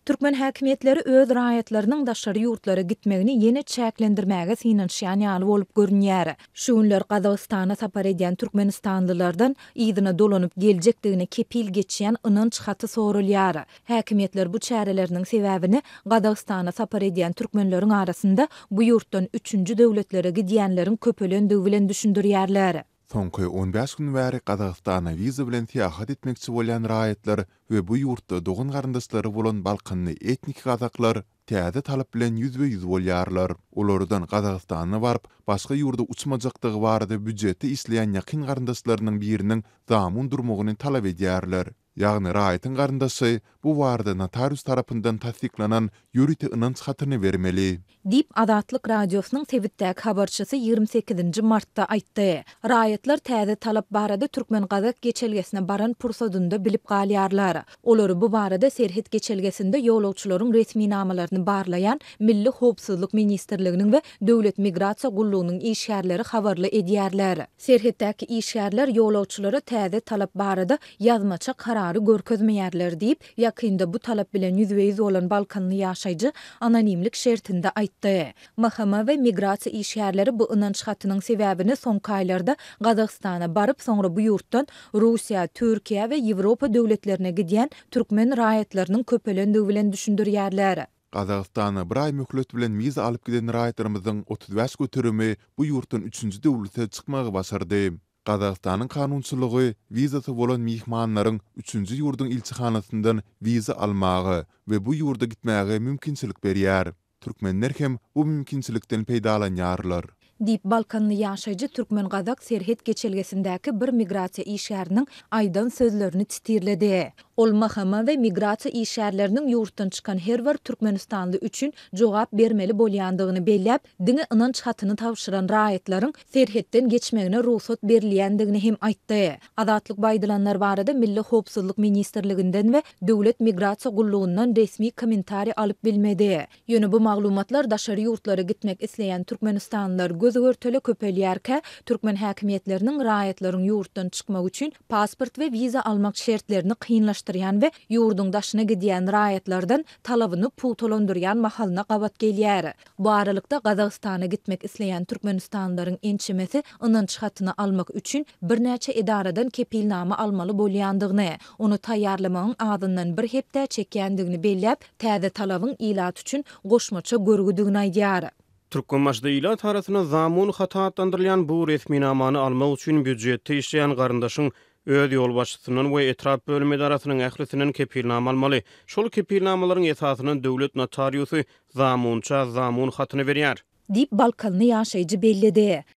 Türkmen häkimiýetleri öz raýatlarynyň daşary ýurtlara gitmegini ýene çäklendirmäge synanyşýan ýaly bolup görünýär. Şu günler Gazagystana sapar edýän türkmenistanlylardan yzyna dolanyp geljekdigine kepil geçýän ynanç haty soralýar. Häkimiýetler bu çäreleriniň sebäbini Gazagystana sapar edýän türkmenleriň arasynda bu ýurtdan üçünji döwletlere gidýänleriň köpelendigi bilen düşündirýärler. Soňky on bäş gün bäri Gazagystana wiza bilen syýahat etmekçi bolýan raýatlar we bu ýurtda dogan-garyndaşlary bolan balkanly etniki gazaklar täze talap bilen ýüzbe-ýüz bolýarlar. Olardan Gazagystana baryp, başga ýurda uçmajakdygy barada býujetde işleýän ýakyn garyndaşlarynyň biriniň zamun durmagyny talap edýärler. Ýagny raýatyň garyndaşy bu barada notarius tarapyndan tassyklanan ýörite ynanç hatyny bermeli. Diýip, Azatlyk Radiosynyň sebitdäki habarçysy 28 nji martda aýtdy. Raýatlar täze talap barada türkmen-gazak geçelgesine baran pursadynda bilip galýarlar. Olary bu barada serhet geçelgesinde ýolagçylaryň resminamalaryny barlaýan Milli howpsuzlyk ministrliginiň we Döwlet migrasiýa gullugynyň işgärleri habarly edýärler. Serhetdäki işgärler ýolagçylara täze talap barada ýazmaça karary görkezmeýärler diýip, ýakynda bu talap bilen ýüzbe-ýüz bolan balkanly ýaşaýjy anonimlik şertinde aýtdy. MHM we migrasiýa işgärleri bu ynanç hatynyň sebäbini soňky aýlarda Gazagystana baryp, soňra bu ýurtdan Russiýa, Türkiýä we Ýewropa döwletlerine gidýän türkmen raýatlarynyň köpelendigi bilen düşündirýärler. Gazagystana bir aý möhlet bilen wiza alyp giden raýatlarymyzyň 35 göterimi bu ýurtdan üçünji döwlete çykmagy başardy. Gazagystanyň kanunçylygy wizasy bolan myhmanlaryň üçünji ýurduň ilçihanasyndan wiza almaga we bu ýurda gitmäge mümkinçilik berýär. Türkmenler hem bu mümkinçilikden peýdalanýarlar. Diýip, balkanly ýaşaýjy türkmen-gazak serhet geçelgesindäki bir migrasiýa işgäriniň aýdan sözlerini titirledi. Ol MHM we migrasiýa işgärleriniň ýurtdan çykan her bir türkmenistanly üçin jogap bermeli bolýandygyny belläp, diňe ynanç hatyny tabşyran raýatlaryň serhetden geçmegine rugsat berilýändigini hem aýtdy. Azatlyk bu aýdylanlar barada Milli howpsuzlyk ministrliginden we Döwlet migrasiýa gullugyndan resmi kommentariý alyp bilmedi. Ýöne bu maglumatlar daşary ýurtlara gitmek isleýän türkmenistanlylar göz-görtele köpelýärkä, türkmen häkimiýetleriniň raýatlaryň ýurtdan çykmagy üçin pasport we wiza almak şertlerini kynlaşdyrýan we ýurduň daşyna gidýän raýatlardan talabyny pugtalandyrýan mahalyna gabat gelýär. Bu aralykda, Gazagystana gitmek isleýän türkmenistanlylaryň ençemesi ynanç hatyny almak üçin birnäçe edaradan kepilnama almaly bolýandygyny, ony taýýarlamagyň azyndan bir hepdä çekýändigini belläp, täze talabyň ilat üçin goşmaça görgüdigini aýdýar. Türkmenbaşyda ilat arasynda zamun haty atlandyrylýan bu resminamany almak üçin býujetde işleýän garyndaşyň öz ýolbaşçysyndan we etrap bölüm edarasynyň ählisinden kepilnama almaly. Şol kepilnamalaryň esasynda döwlet notariusy zamunça zamun hatyny berýär. Diýip, balkanly ýaşaýjy belledi.